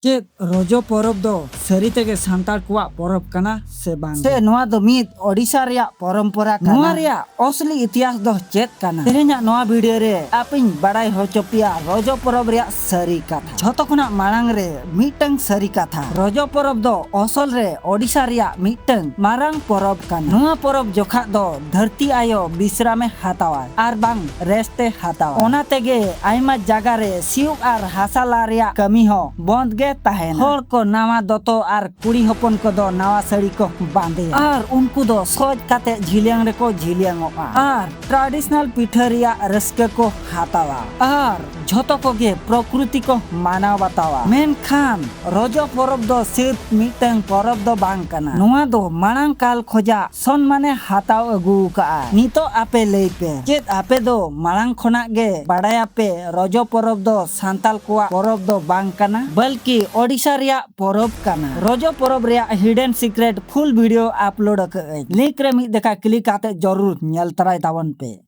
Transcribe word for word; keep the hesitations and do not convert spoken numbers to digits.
ᱪᱮᱫ ᱨᱚᱡᱚ ᱯᱚᱨᱚᱵᱽ ᱫᱚ ᱥᱟᱹᱨᱤ ᱛᱮᱜᱮ ᱥᱟᱱᱛᱟᱲ ᱠᱚᱣᱟᱜ ᱯᱚᱨᱚᱵᱽ ᱠᱟᱱᱟ ᱥᱮ ᱵᱟᱝ? ᱥᱮ ᱱᱚᱣᱟ ᱫᱚ ᱢᱤᱫ ᱳᱰᱤᱥᱟ ᱨᱮᱭᱟᱜ ᱯᱚᱨᱚᱢᱯᱚᱨᱟ ᱠᱟᱱᱟ? ᱱᱚᱣᱟ ᱨᱮᱭᱟᱜ ᱚᱥᱞᱤ ᱤᱛᱤᱦᱟᱥ ᱫᱚ ᱪᱮᱫ ᱠᱟᱱᱟ? ᱛᱮᱦᱮᱧᱟᱜ ᱱᱚᱣᱟ ᱵᱷᱤᱰᱤᱭᱳ ᱨᱮ ᱟᱯᱮᱧ ᱵᱟᱲᱟᱭ ᱦᱚᱪᱚ ᱯᱮᱭᱟ ᱨᱚᱡᱚ ᱯᱚᱨᱚᱵᱽ ᱨᱮᱭᱟᱜ ᱥᱟᱹᱨᱤ ᱠᱟᱛᱷᱟ᱾ ᱡᱷᱚᱛᱚ ᱠᱷᱚᱱᱟᱜ ᱢᱟᱲᱟᱝ ᱨᱮ ᱢᱤᱫᱴᱟᱝ ᱥᱟᱹᱨᱤ ᱠᱟᱛᱷᱟ᱾ ᱨᱚᱡᱚ ᱯᱚᱨᱚᱵᱽ ᱫᱚ ᱚᱥᱚᱞ ᱨᱮ ᱳᱰᱤᱥᱟ ᱨᱮᱭᱟᱜ ᱢᱤᱫᱴᱟᱝ ᱢᱟᱨᱟᱝ ᱯᱚᱨᱚᱵᱽ ᱠᱟᱱᱟ᱾ ᱱᱚᱣᱟ ᱯᱚᱨᱚᱵᱽ ᱡᱚᱠᱷᱟᱜ ᱫᱚ ᱫᱷᱟᱹᱨᱛᱤ ᱟᱭᱳ ᱵᱤᱥᱨᱟᱢᱮ ᱦᱟᱛᱟᱣᱟ ᱟᱨ ᱵᱟᱝ ᱨᱮᱥᱴ ᱮ ᱦᱟᱛᱟᱣᱟ᱾ ᱚᱱᱟ ᱛᱮᱜᱮ ᱟᱭᱢᱟ ᱡᱟᱭᱜᱟ ᱨᱮ ᱥᱤᱭᱳᱜ ᱟᱨ ᱦᱟᱥᱟ ᱞᱟ ᱨᱮᱭᱟᱜ ᱠᱟᱹᱢᱤ ᱦᱚᱸ ᱵᱚᱸᱫ ᱜᱮ ᱛᱟᱦᱮᱱᱟ᱾ ᱦᱚᱲ ᱠᱚ ᱱᱟᱣᱟ ᱫᱚᱛᱚ ᱟᱨ ᱠᱩᱲᱤ ᱦᱚᱯᱚᱱ ᱠᱚᱫᱚ ᱱᱟᱣᱟ ᱥᱟᱹᱲᱤ ᱠᱚ ᱵᱟᱸᱫᱮᱭᱟ ᱟᱨ ᱩᱱᱠᱩ ᱫᱚ ᱥᱚᱡᱽ ᱠᱟᱛᱮ ᱡᱷᱤᱞᱭᱟᱹᱝ ᱨᱮᱠᱚ ᱡᱷᱤᱞᱭᱟᱹᱝᱚᱜᱼᱟ ᱟᱨ ᱴᱨᱟᱰᱤᱥᱚᱱᱟᱞ ᱯᱤᱴᱷᱟᱹ ᱨᱮᱭᱟᱜ ᱨᱟᱹᱥᱠᱟᱹ ᱠᱚ ᱦᱟᱛᱟᱣᱟ ᱟᱨ ᱡᱷᱚᱛᱚ ᱠᱚᱜᱮ ᱯᱨᱚᱠᱨᱤᱛᱤ ᱠᱚ ᱢᱟᱱᱟᱣ ᱵᱟᱛᱟᱣᱟ᱾ ᱢᱮᱱᱠᱷᱟᱱ ᱨᱚᱡᱚ ᱯᱚᱨᱚᱵᱽ ᱫᱚ ᱥᱤᱨᱯ ᱢᱤᱫᱴᱟᱝ ᱯᱚᱨᱚᱵᱽ ᱫᱚ ᱵᱟᱝ ᱠᱟᱱᱟ᱾ ᱱᱚᱣᱟ ᱫᱚ ᱢᱟᱲᱟᱝ ᱠᱟᱞ ᱠᱷᱚᱡᱟᱜ ᱥᱚᱱᱢᱟᱱᱮ ᱦᱟᱛᱟᱣ ᱟᱹᱜᱩ ᱟᱠᱟᱫᱼᱟ᱾ ᱱᱤᱛᱚᱜ ᱟᱯᱮ ᱞᱟᱹᱭ ᱯᱮ, ᱪᱮᱫ ᱟᱯᱮ ᱫᱚ ᱢᱟᱲᱟᱝ ᱠᱷᱚᱱᱟᱜ ᱜᱮ ᱵᱟᱲᱟᱭᱟᱯᱮ ᱨᱚᱡᱚ ᱯᱚᱨᱚᱵᱽ ᱫᱚ ᱥᱟᱱᱛᱟᱞ ᱠᱚᱣᱟᱜ ᱯᱚᱨᱚᱵᱽ ᱫᱚ ᱵᱟᱝ ᱠᱟᱱᱟ, ᱵᱚᱞᱠᱤ ᱳᱰᱤᱥᱟ ᱨᱮᱭᱟᱜ ᱯᱚᱨᱚᱵᱽ ᱠᱟᱱᱟ? ᱨᱚᱡᱚ ᱯᱚᱨᱚᱵᱽ ᱨᱮᱭᱟᱜ hidden secret full video upload ᱟᱠᱟᱫ ᱟᱹᱧ, ᱞᱤᱝᱠ ᱨᱮ ᱢᱤᱫ ᱫᱮᱠᱷᱟ ᱠᱞᱤᱠ ᱠᱟᱛᱮ ᱡᱚᱨᱩᱨ ᱧᱮᱞ ᱛᱟᱨᱟᱭ ᱛᱟᱵᱚᱱ ᱯᱮ᱾